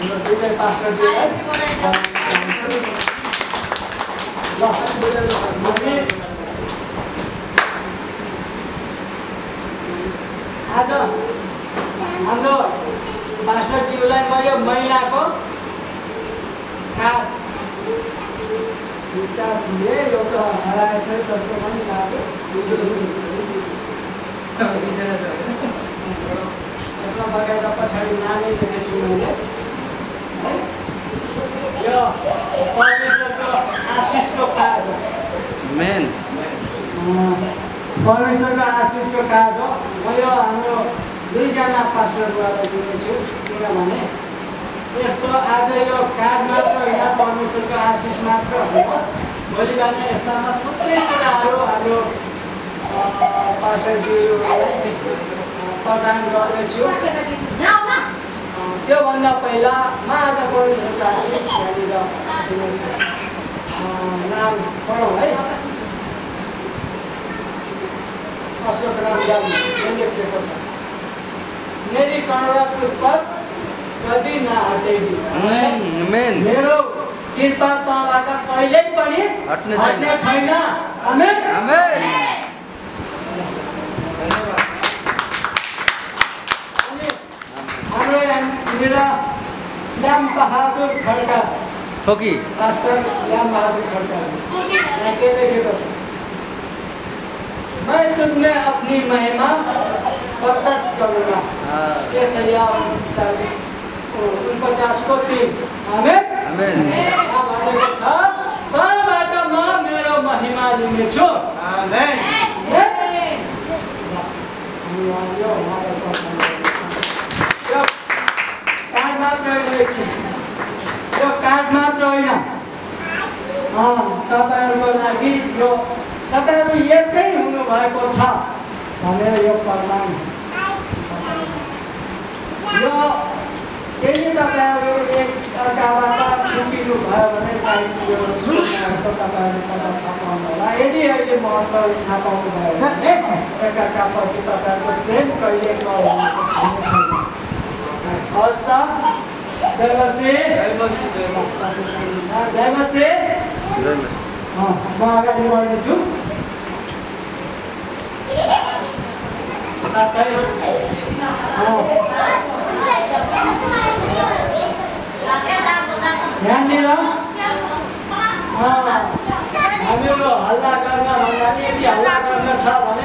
दुईटै पास्टरजीलाई आज हाम्रो पास्टरज्यूलाई म यो महिनाको कार्ड एउटा हराएछ जस्तो पनि लाग्यो। यसमा बगाएर पछाडि नामै लेखेको छु मैले। यो परमेश्वरको आशिषको कार्ड हो। आमेन। परमेश्वरको आशिषको कार्ड हो। म यो हाम्रो दुईजना पास्टरद्वारा दिनेछु, किनभने यस्तो आज यो कार्ड मात्र होइन, परमेश्वरको आशिष मात्र होइन, भोलि बिहान यसमा थुप्रै कुराहरू हाम्रो पास्टरज्यूलाई प्रदान गर्नेछु। त्योभन्दा पहिला म आज परमेश्वरको आशिष यहाँनिर दिनेछु। नाम पढौँ है। अशोक राम यादव लेखेको छ, मेरी करुणा तुझ पर कभी न हटेगी। आमेन। मेरो कृपा तँबाट कहिल्यै पनि हट्ने छैन। आमेन। आमेन। हाम्रो यहाँनिर ल्याम बहादुर खड्का ठोकी पास्टर ल्याम बहादुर खड्का यहाँ के लेखेको छ, मैं तुझमें अपनी महिमा प्रकट करूँगा। यसैया 49:3। आमेन। आमेन। यहाँ भनेको छ, तँबाट म मेरो महिमा लिनेछु। आमेन। यो कार्ड मात्र होइन, यो कार्ड मात्र होइन, तपाईँहरूको लागि यो तपाईँहरू एकै हुनुभएको छ भनेर यो प्रमाण। यो यदि तपाईँहरू एक अर्काबाट छुट्टिनु भयो भने सायद यो तपाईँहरू थाहा पाउनु होला। यदि अहिले महत्त्व थाहा पाउनु भयो भने एकअर्काप्रति तपाईँहरूको प्रेम कहिले नहुने छैन। हस् त, जय मसी। म अगाडि बढ्नेछु। साथै यहाँनिर हामीहरू हल्ला गर्न भन्दा नि यदि हल्ला गर्न छ भने